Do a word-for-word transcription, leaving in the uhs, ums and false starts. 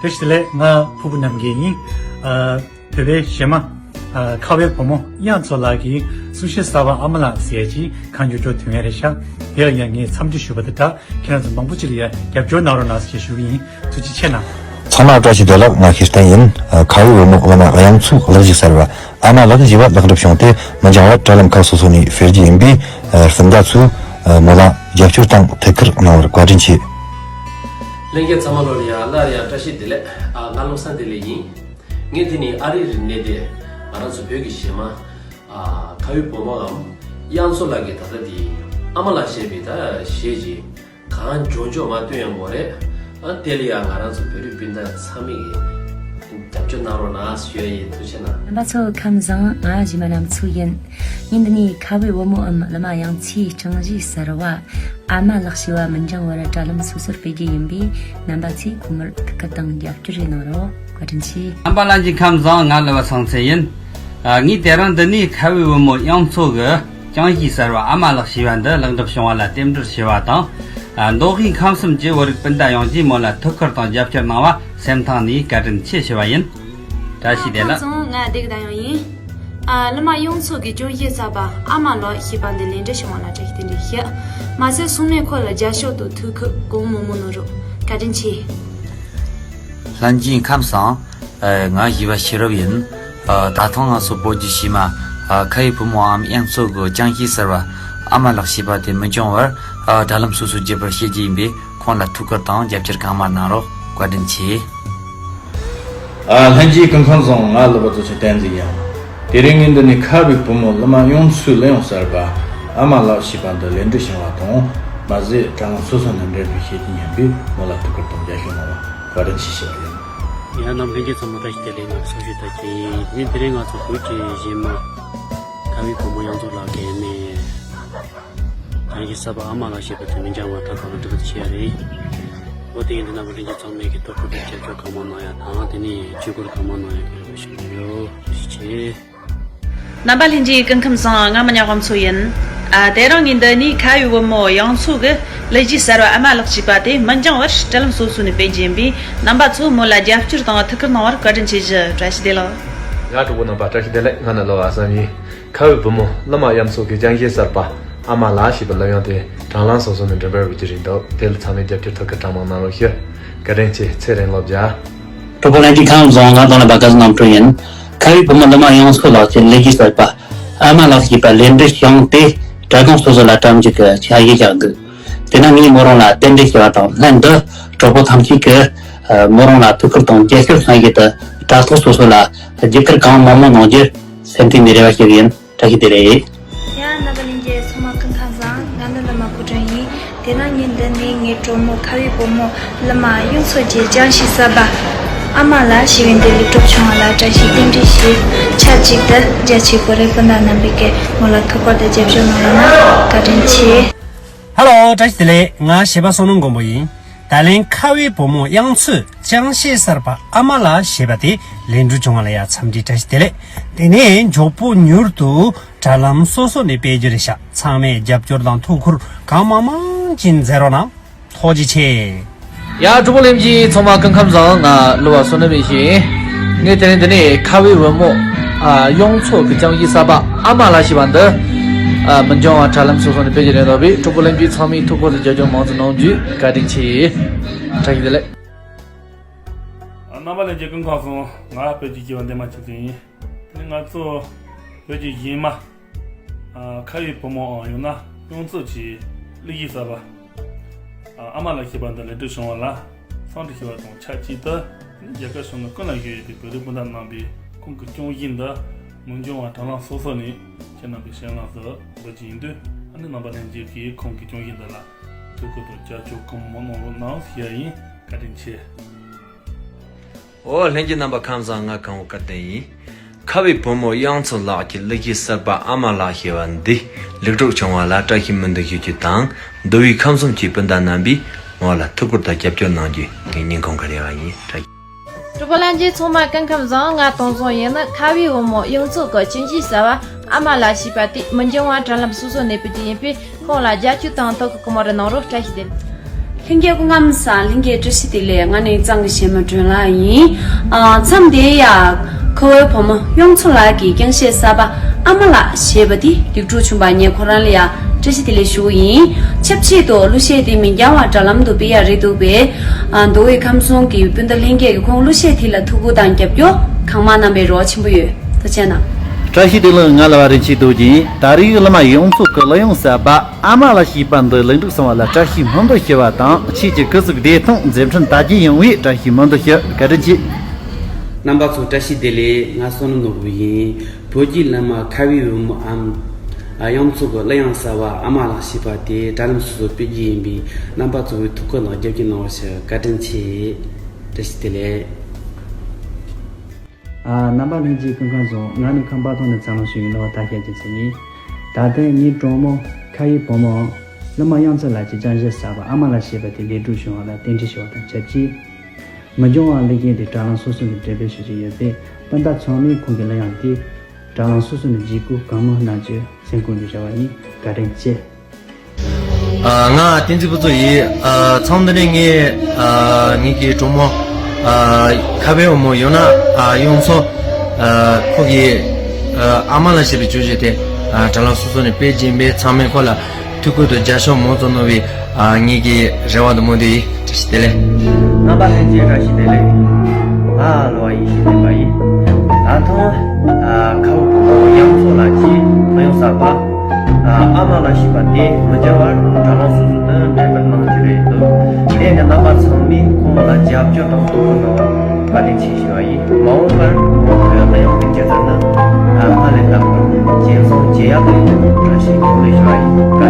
བཀྲ་ཤིས་བདེ་ལེགས། ང་ཕུར་བུ་རྣམ་རྒྱལ་ཡིན། ཨ། བོད་པའི་གཞས་མ། ཨ། ཁ་བའི་བུ་མོ་དབྱངས་མཚོ་ལགས་ཀྱི་གསུང་གཞས་གསར་པ་ཨ་མ་ལགས་ཟེར་ཅིག་གང་མགྱོགས་མགྱོགས་ཐོན་ཡ་རེད་ཤག་དེ་ལ་ཡང་ངས་འཚམས་འདྲི་ཞུ་བ་དང་སྦྲགས་ཁྱེད་རང་ཚོ་མང་པོ་ཅིག་ལ་ཡ་རྒྱབ་སྐྱོར་གནང་རོགས་གནང་ཟེར་ཞུ་གི་ཡིན། ཐུགས་རྗེ་ཆེ་གནང་། ཚང་མ་བཀྲ་ཤིས་བདེ་ལེགས། ང་ཤེས་ལྡན་ཡིན། ཨ། ཁ་བའི་བུ་མོ་གླུ་མ་དབྱངས་མཚོའི་གླུ་གཞས་གསར་པ་ཨ་མ་ལགས་ཞེས་པ་ལེགས་འགྲུབ་བྱུང་སྟེ། མི་འགྱངས་བར་དྲ་ལམ་ཁག་སོ་སོ་ནས་སྤེལ་རྒྱུ་ཡིན་པས། ཨ། སྤུན་ཟླ་ཚོས། ཨ། མོ་ལ་རྒྱབ་སྐྱོར་དང་ཐུགས་ཁུར་གནང་བར་བཀའ་དྲིན་ཆེ། ལྷན་རྒྱས་ཚང་མ་ལོ་ལ་ཡ་སླར་ཡང་བཀྲ་ཤིས་བདེ་ལེགས། ཨ། ང་བློ་བཟང་བདེ་ལེགས་ཡིན། ངས་འདི་ནས་ཨ་རིར་གནས་ཏེ་ང་རང་ཚོ་བོད་ཀྱི་གཞས་མ། ཨ། ཁ་བའི་བུ་མོའམ་དབྱངས་མཚོ་ལགས་ཀྱི་ད་ལྟ་འདི་ཨ་མ་ལགས་ཞེས་པའི་ད་གཞས་ཅིག་གང་མགྱོགས་མགྱོགས་མར་བཏོན་ཡོང་གི་རེད། ཨ། དེ་ལ་ཡང་ང་རང་ཚོ་བོད་རིགས་སྤུན་ཟླ་ཚང་མས་ཀྱི་རྒྱབ་སྐྱོར་གནང་རོགས་གནང་ཞུ་ཡ་ཡིན། ཐུགས་རྗེ་གནང་། རྣམ་པ་ཚོ་ཁམས་བཟང་། ང་གཞས་མ་རྣམ་ཚོ་ཡིན། ཉིན་འདི་ནས་ཁ་བའི་བུ་མོའམ་གླུ་མ་དབྱངས་མཚོའི་རྐྱང་གཞས་གསར་བ་ཨ་མ་ལགས་ཞེས་པ་མི་འགྱངས་བར་དྲ་ལམ་སོ་སོར་སྤེལ་རྒྱུ་ཡིན་པས། རྣམ་པ་ཚོས་ཁོ་མོར་ཐུགས་ཁུར་དང་རྒྱབ་སྐྱོར་རེ་གནང་རོགས། བཀའ་དྲིན་ཆེ། རྣམ་པ་ལྷན་རྒྱས་ཁམས་བཟང་། ང་གླུ་བ་ཚངས་ཚེ་ཡིན། ཨ། ངས་དེ་རིང་འདི་ནས་ཁ་བའི་བུ་མོ་དབྱངས་མཚོ་གི་རྐྱང་གཞས་གསར་བ་ཨ་མ་ལགས་ཞེས་པ་འདི་ལེགས་འགྲུབ་བྱུང་བ་ལ་རྟེན་འབྲེལ་ཞུ་བ་དང་། ཨ། མདོ་དབུས་ཁམས་གསུམ་གྱི་བོད་རིགས་སྤུན་ཟླ་ཡོངས་ཀྱིས་མོ་ལ་ཐུགས་ཁུར་དང་རྒྱབ་སྐྱོར་གནང་བ་སེམས་གཏིང་ནས་བཀའ་དྲིན་ཆེ་ཞུ་བ་ཡིན། བཀྲ་ཤིས་བདེ་ལེགས། ཁམས་བཟང་། ང་བདེ་སྐྱིད་ཡང་ཡིན། ཨ། གླུ་མ་དབྱངས་མཚོ་གི་རྐྱང་གཞས་གསར་པ་ཨ་མ་ལགས་ཞེས་པ་འདི་ལེགས་འགྲུབ་བྱུང་བ་ལ་བཀྲ་ཤིས་བདེ་ལེགས་ཞུ། མ་ཟད་གསུང་ནས་ཁོ་ལ་རྒྱབ་སྐྱོར་དང་ཐུགས་ཁུར་གང་མང་མང་གནང་རོགས། བཀའ་དྲིན་ཆེ། ལྷན་རྒྱས་ཁམས་བཟང་། ཨ། ང་གཞས་པ་ཤེས་རབ་ཡིན། ཨ། ད་ཐེངས་ང་ཚོ་བོད་ཀྱི་གཞས་མ། ཨ། ཁ་བའི་བུ་མོའམ་དབྱངས་མཚོ་གི་རྐྱང་གཞས་གསར་བ་ཨ་མ་ལགས་ཞེས་པ་དེ་མི་འགྱངས་བར། ཨ། དྲ་ལམ་སོ་སོར་རྒྱས་པར་བྱེད་རྒྱུ་ཡིན་པས། ཁོང་ལ་ཐུགས་ཁུར་དང་རྒྱབ་སྐྱོར་གང་མང་གནང་རོགས། བཀའ་དྲིན་ཆེ། ཨ། ལྷན་རྒྱས་སྐུ་ཁམས་བཟང་། ང་གླུ་བ་ཚོ་ཆེ་བསྟན་འཛིན་ཡིན། དེ་རིང་ངས་འདི་ནས་ཁ་བའི་བུ་མོ་གླུ་མ་དབྱངས་མཚོའི་གླུ་དབྱངས་གསར་པ་ཨ་མ་ལགས་ཞེས་པ་འདི་ལེགས་འགྲུབ་བྱུང་བ་དང་། མ་ཟད་དྲ་ལམ་སོ་སོ་ནས་འགྲེམས་སྤེལ་བྱེད་རྒྱུ་ཡིན་པས། མོ་ལ་ཐུགས་ཁུར་དང་རྒྱབ་སྐྱོར་གནང་བར་བཀའ་དྲིན་ཆེ་ཞུ་བ་ཡིན། ཡ། རྣམ་པ་ལྷན་རྒྱས་ཚང་མ་བཀྲ་ཤིས་བདེ་ལེགས། ང་སུ་ཞུ་ད་ཅི་ཡིན། དེ་རིང་ང་ཚོ་བོད་ཀྱི་གཞས་མ་ཁ་བའི་བུ་མོ་དབྱངས་མཚོ་ལགས་ཀྱི་ནས་རྐྱང་གཞས་གསར་པ་ཨ་མ་ལགས་ཞེས་པ་དེ་མི་འགྱངས་བར་ད་ག་ལ་འགྲེམས་སྤེལ་བྱེད་ཡ་རེད། འོ། དེ་ཡིན་དུས་རྣམ་པ་ལྷན་རྒྱས་ཚང་མས་ཀྱི་ཐུགས་ཁུར་དང་རྒྱབ་སྐྱོར་གང་མང་གནང་ཡ་དང་། དེ་ནས་བརྩི་བཀུར་གང་མང་གནང་ཡ་གི་རེ་བ་ཞུ་གི་ཡོད། ཐུགས་རྗེ་ཆེ། རྣམ་པ་ལྷན་རྒྱས་སྐུ་ཁམས་བཟང་། ང་མི་ཉག་དབང་མཚོ་ཡིན། ཨ། དེ་རིང་ངས་འདི་ནས་ཁ་བའི་བུ་མོ་དབྱངས་མཚོ་གི་གླུ་གཞས་གསར་བ་ཨ་མ་ལགས་ཞེས་པ་དེ་མི་འགྱངས་བར་དྲ་ལམ་སོ་སོ་ནས་སྤེལ་རྒྱུ་ཡིན་པས། རྣམ་པ་ཚོས་མོ་ལ་རྒྱབ་སྐྱོར་དང་ཐུགས་ཁུར་གནང་བར་བཀའ་དྲིན་ཆེ་ཞུ། བཀྲ་ཤིས་བདེ་ལེགས། ཡ། གྲོགས་པོ་རྣམ་པ་བཀྲ་ཤིས་བདེ་ལེགས། ང་ནི་གླུ་བ་བསམ་ཡིན། ཁ་བའི་བུ་མོ་གླུ་མ་དབྱངས་མཚོ་གི་རྐྱང་གཞས་གསར་པ་ཨ་མ་ལགས་ཞེས་པའི་གླུ་དབྱངས་དེ་དྲ་ལམ་སོ་སོ་ནས་འགྲེམས་སྤེལ་འགྲོ་གི་རེད་འདུག་དེ་ལ་ཚང་མས་རྒྱབ་སྐྱོར་ཐུགས་ཁུར་གང་མང་གནང་རོགས་ཞུ། བཀའ་དྲིན་ཆེ། ཚེ་རིང་ལོ་བརྒྱ། གྲོགས་པོ་ལྷན་རྒྱས་ཁམས་བཟང་། ང་དང་ལ་བ་ཀ་ས་རྣམ་གྲོལ་ཡིན། ཁ་བའི་བུ་མོ་གླུ་མ་དབྱངས་མཚོ་ལགས་ཀྱི་གླུ་གཞས་གསར་པ་ཨ་མ་ལགས་ཞེས་པ་ལེགས་འགྲུབ་བྱུང་སྟེ། དྲ་སྒང་སོ་སོ་ལ་གྲ་སྒྲིག་གི་ཆ་ཡིག་བཞག་འདུག་དེ་ན་ངས་མོ་རང་ལ་རྟེན་འབྲེལ་ཞུ་བ་དང་ལྷན་དུ་གྲོགས་པོ་ཐམས་ཅད་ཀྱིས་མོ་རང་ལ་ཐུགས་ཁུར་དང་རྒྱབ་སྐྱོར་གནང་ཡས་ཀྱི་དྲ་ཐོག་སོ་སོ་ལ་རྒྱབ་སྐྱོར་གང་མང་མང་གནང་རྒྱུ་སེམས་གཏིང་ནས་རེ་བ་ཞུ་གི་ཡིན། བཀྲ་ཤིས་བདེ་ལེགས། ཡ། རྣམ་པ་ལྷན་རྒྱས་ཚང་མ་སྐུ་ཁམས་བཟང་། ང་ནི་གླུ་མ་ཕུར་སྒྲོན་ཡིན། དེ་ན་ངས་འདི་ནས་ངའི་གྲོགས་མོ་ཁ་བའི་བུ་མོ་གླུ་མ་དབྱངས་མཚོ་གི་རྐྱང་གཞས་གསར་པ་ཨ་མ་ལགས་ཞེས་པའི་འདི་ལེགས་འགྲུབ་བྱུང་བ་ལ་བཀྲ་ཤིས་རྟེན་འབྲེལ་ཞུ། ཆབས་ཅིག་ཏུ་རྒྱ་ཆེའི་བོད་རིགས་སྤུན་ཟླ་རྣམ་པས་ཀྱིས་མོ་ལ་ཐུགས་ཁུར་དང་རྒྱབ་སྐྱོར་གནང་བ་ན་བཀའ་དྲིན་ཆེ། ཧ་ལོ། བཀྲ་ཤིས་བདེ་ལེགས། ང་གཞས་པ་བསོད་ནམས་མགོན་པོ་ཡིན། ད་ལན་ཁ་བའི་བུ་མོ་དབྱངས་མཚོའི་རྐྱང་གཞས་གསར་པ་ཨ་མ་ལགས་ཞེས་པ་དེ་ལེགས་འགྲུབ་བྱུང་བ་ལ་ཡ་འཚམས་འདྲི་བཀྲ་ཤིས་བདེ་ལེགས། དེ་ནས་མགྱོགས་པོ་མྱུར་དུ་དྲ་ལམ་སོ་སོ་ནས་སྤེལ་རྒྱུ་རེད་ཤག་ཚང་མས་རྒྱབ་སྐྱོར་དང་ཐུགས་ཁུར་གང་མང་མང་ཅིག་མཛད་རོགས་གནང་། ཐུགས་རྗེ་ཆེ། ཡ། གྲོགས་པོ་ལྷན་རྒྱས་ཚང་མ་སྐུ་ཁམས་བཟང་། ང་གླུ་བ་བསོད་ནམས་ཡེ་ཤེས་ཡིན། ངས་དེ་རིང་འདི་ནས་ཁ་བའི་བུ་མོ་ཨ་དབྱངས་མཚོ་གི་རྐྱང་གཞས་གསར་པ་ཨ་མ་ལགས་ཞེས་པ་འདི་ཨ་མི་འགྱངས་བར་དྲ་ལམ་སོ་སོ་ནས་སྤེལ་རྒྱུ་རེད་འདུག་པས། གྲོགས་པོ་ལྷན་རྒྱས་ཚང་མས་ཐུགས་ཁུར་དང་རྒྱབ་སྐྱོར་མང་ཙམ་གནང་རྒྱུ་བཀའ་དྲིན་ཆེ། བཀྲ་ཤིས་བདེ་ལེགས། རྣམ་པ་ལྷན་རྒྱས་སྐུ་ཁམས་བཟང་། ང་བོད་ཀྱི་སྐྱེས་པ་འདན་མ་ཆོས་སྐྱིད་ཡིན། དེ་ནས་ང་ཚོ་བོད་ཀྱི་གཞས་མ་ཨ་ཁ་བའི་བུ་མོའམ་ཡང་ན་དབྱངས་མཚོ་གི་གླུ་གཞས་གསར་པ་ཨ་ཨ་མ་ལགས་ཞེས་པ་འདི་ལེགས་འགྲུབ་བྱུང་བ་ལ་འཚམས་འདྲི་ཞུ་བ་དང་ཆབས་ཅིག་ཏུ། རྒྱ་གར་གཞུང་ནང་ཀུན་ལ་བཞུགས་ཡོད་པའི་བོད་རིགས་སྤུན་ཟླ་རྣམ་པས་ཁོང་གི་རྐྱང་གཞས་འདི་མི་འགྱངས་བར་དྲ་ལམ་སོ་སོ་ནས་ཁྱེད་རྣམ་པའི་གཞས་ལམ་དུ་འབུལ་རྒྱུ་ཡིན་དུས། ཨ་ནི་རྣམ་པ་ལྷན་རྒྱས་ཀྱིས་ཁོང་གི་རྐྱང་གཞས་འདི་ལ་ཐུགས་ཁུར་དང་རྒྱབ་སྐྱོར་གང་མང་གནང་རོགས་གནང་ཞུ་ཡ་ཡིན། བཀའ་དྲིན་ཆེ། ཨོ། ལྷན་རྒྱས་རྣམ་པ་ཁམས་བཟང་། ང་གངས་བུ་སྐལ་ལྡན་ཡིན། ཁ་བའི་བུ་མོ་དབྱངས་མཚོ་ལགས་ཀྱི་གླུ་གཞས་གསར་པ་ཨ་མ་ལགས་ཞེས་པ་འདི་ལེགས་འགྲུབ་བྱུང་བ་ལ་བཀྲ་ཤིས་སྨོན་འདུན་ཞུ་རྒྱུ་དང་། མདོ་དབུས་ཁམས་གསུམ་གྱི་སྤུན་ཟླ་རྣམ་པས་མོ་ལ་ཐུགས་ཁུར་དང་རྒྱབ་སྐྱོར་གནང་རྒྱུ་ངའི་སྙིང་ཁོང་གི་རེ་བ་ཡིན། བཀྲ་ཤིས། གྲོགས་པོ་ལྷན་རྒྱས་ཚང་མ་སྐུ་ཁམས་བཟང་། ང་དོང་བཟང་ཡིན། ཁ་བའི་བུ་མོ་དབྱངས་མཚོ་གི་རྐྱང་གཞས་གསར་པ་ཨ་མ་ལགས་ཞེས་པ་དེ་མི་འགྱངས་བར་དྲ་ལམ་སོ་སོ་ནས་སྤེལ་རྒྱུ་ཡིན་པས། ཁོང་ལ་རྒྱབ་སྐྱོར་དང་ཐུགས་ཁུར་གང་མང་རེ་གནང་རོགས། བཀྲ་ཤིས་བདེ་ལེགས། ལྷན་རྒྱས་སྐུ་ཁམས་བཟང་། ལྷན་རྒྱས་བཀྲ་ཤིས་བདེ་ལེགས། ང་ནི་གཙང་གི་གཞས་མ་སྒྲོན་ལགས་ཡིན། ཨ། མཚམས་འདིར་ཡ། ཁ་བའི་བུ་མོ་གཡུ་མཚོ་ལགས་ཀྱི་རྐྱང་གཞས་གསར་པ་ཨ་མ་ལགས་ཞེས་པ་འདི་ལེགས་གྲུབ་བྱུང་བར་ངས་ཁོ་རང་ལ་ཡ་བཀྲ་ཤིས་བདེ་ལེགས་ཞུ་གི་ཡིན། ཆབས་ཅིག་ཏུ་གླུ་གཞས་འདི་མི་འགྱངས་བར་དྲ་ལམ་དུ་སྤེལ་ཡ་རེད་འདུག་པས། ཨ། མདོ་དབུས་ཁམས་གསུམ་གྱི་སྤུན་ཟླ་ལྷན་རྒྱས་ཀྱིས་ཁོང་གླུ་གཞས་དེ་ལ་ཐུགས་ཁུར་དང་རྒྱབ་སྐྱོར་གང་མང་གནང་བའི་རེ་བ་ཆེན་པོ་ཡོད། ཐུགས་རྗེ་གནང་། བཀྲ་ཤིས་བདེ་ལེགས། ང་ལ་བ་རིན་ཆེན་རྡོ་རྗེ་ཡིན། ད་རེས་གླུ་མ་གཡུ་མཚོ་གི་གླུ་དབྱངས་གསར་པ་ཨ་མ་ལགས་ཞེས་པ་འདི་ལེགས་གྲུབ་སོང་བ་ལ་བཀྲ་ཤིས་སྨོན་འདུན་ཞུ་བ་དང་། ཁྱེད་ཀྱི་སྐུ་གཟུགས་བདེ་ཐང་མཛད་འཕྲིན་དར་རྒྱས་ཡོང་བའི་བཀྲ་ཤིས་སྨོན་འདུན་ཞུ། བཀའ་དྲིན་ཆེ། རྣམ་པ་ཚོ་བཀྲ་ཤིས་བདེ་ལེགས། ང་བསོད་ནམས་ནོར་བུ་ཡིན། བོད་ཀྱི་གླུ་མ་ཁ་བའི་བུ་མོ་ཨ་མ་གཡུ་མཚོ་གི་གླུ་དབྱངས་གསར་པ་ཨ་མ་ལགས་ཞེས་པ་དེ་དྲ་ལམ་སོ་སོར་སྤེལ་རྒྱུ་ཡིན་པས། རྣམ་པ་ཚོ་གིས་ཐུགས་ཁུར་དང་རྒྱབ་སྐྱོར་གནང་བར་ཞུ། བཀའ་དྲིན་ཆེ། བཀྲ་ཤིས་བདེ་ལེགས། ཨ། རྣམ་པ་ལྷན་རྒྱས་སྐུ་ཁམས་བཟང་། ང་ནི་ཁམས་པ་ཐང་ནས་འཚར་ལོངས་བྱུང་བའི་གླུ་བ་ཐར་ཞབས་ཀྱི་མཚན་ཡིན། ད་ཐེངས་ངའི་གྲོགས་མོ་ཁ་ཡི་བུ་མོ་གླུ་མ་གཡུ་མཚོ་ལགས་ཀྱི་རྐྱང་གཞས་གསར་པ་ཨ་མ་ལགས་ཞེས་པ་དེ་ལེགས་གྲུབ་བྱུང་བ་ལ་རྟེན་འབྲེལ་ཞུ་བ་དང་ཆབས་ཅིག་མི་འགྱངས་བར་གླུ་གཞས་དེ་དྲ་ལམ་སོ་སོ་ནས་འགྲེམས་སྤེལ་ཞུ་རྒྱུ་ཡོད་པས། སྤུན་ཟླ་ཚང་མས་ཁོང་གི་གླུ་དབྱངས་དེ་དྲ་ལམ་སོ་སོ་ནས་མཇལ་སྐོར་གང་མང་གནང་རྒྱུ་སེམས་ཁུར་འདི་བྱ་བ་ཡིན། བཀའ་དྲིན་ཆེ། ཨ། ང་བསྟན་འཛིན་ཕུན་ཚོགས་ཡིན། ཨ། མཚམས་འདི་ནས་ངས། ཨ། ངེད་ཀྱི་གྲོགས་མོ། ཨ། ཁ་བའི་བུ་མོ་ཡང་ན། ཨ། གཡུ་མཚོ། ཨ། ཁོ་གི། ཨ། ཨ་མ་ལགས་ཞེས་པའི་རྐྱང་གཞས་དེ། ཨ། དྲ་ལམ་སོ་སོ་ནས་སྤེལ་རྒྱུ་ཡིན་པས། ཚང་མས་ཁོ་ལ་ཐུགས་ཁུར་དང་རྒྱབ་སྐྱོར་མང་ཙམ་གནང་བའི། ཨ། ངེད་ཀྱི་རེ་བ་དང་སྨོན་འདུན་ཡིན། བཀྲ་ཤིས་བདེ་ལེགས། རྣམ་པ་ལྷན་རྒྱས་བཀྲ་ཤིས་བདེ་ལེགས། ང་གླུ་བ་ཡེ་ཤེས་བསྟན་པ་ཡིན། ད་ཐེངས། ཨ། ཁ་བའི་བུ་མོ་གཡུ་མཚོ་ལགས་ཀྱི་གླུ་དབྱངས་གསར་པ། ཨ། ཨ་མ་ལགས་ཞེས་པ་དེ་མི་འགྱངས་བར་དྲ་ལམ་སོ་སོ་ནས་འགྲེམས་སྤེལ་གནང་རྒྱུ་རེད་འདུག་དེ་ནི་རྣམ་པ་ཚང་མས་ཁོང་ལ་རྒྱབ་སྐྱོར་དང་ཐུགས་ཁུར་གནང་བར་བཀའ་དྲིན་ཆེ་ཞུ་བ་ཡིན། མ་འོངས་པར་ཁོང་གི་གླུ་དབྱངས་ཀྱི་སྒྱུ་རྩལ་ནི། ཨ། སྔར་ལས་ལྷག་པར་རྒྱུན་འཛིན་བྱེད་ཡག་གི་བཀྲ་ཤིས་ཐུགས་ལས་ཞུ་བ་ཡིན། བཀའ་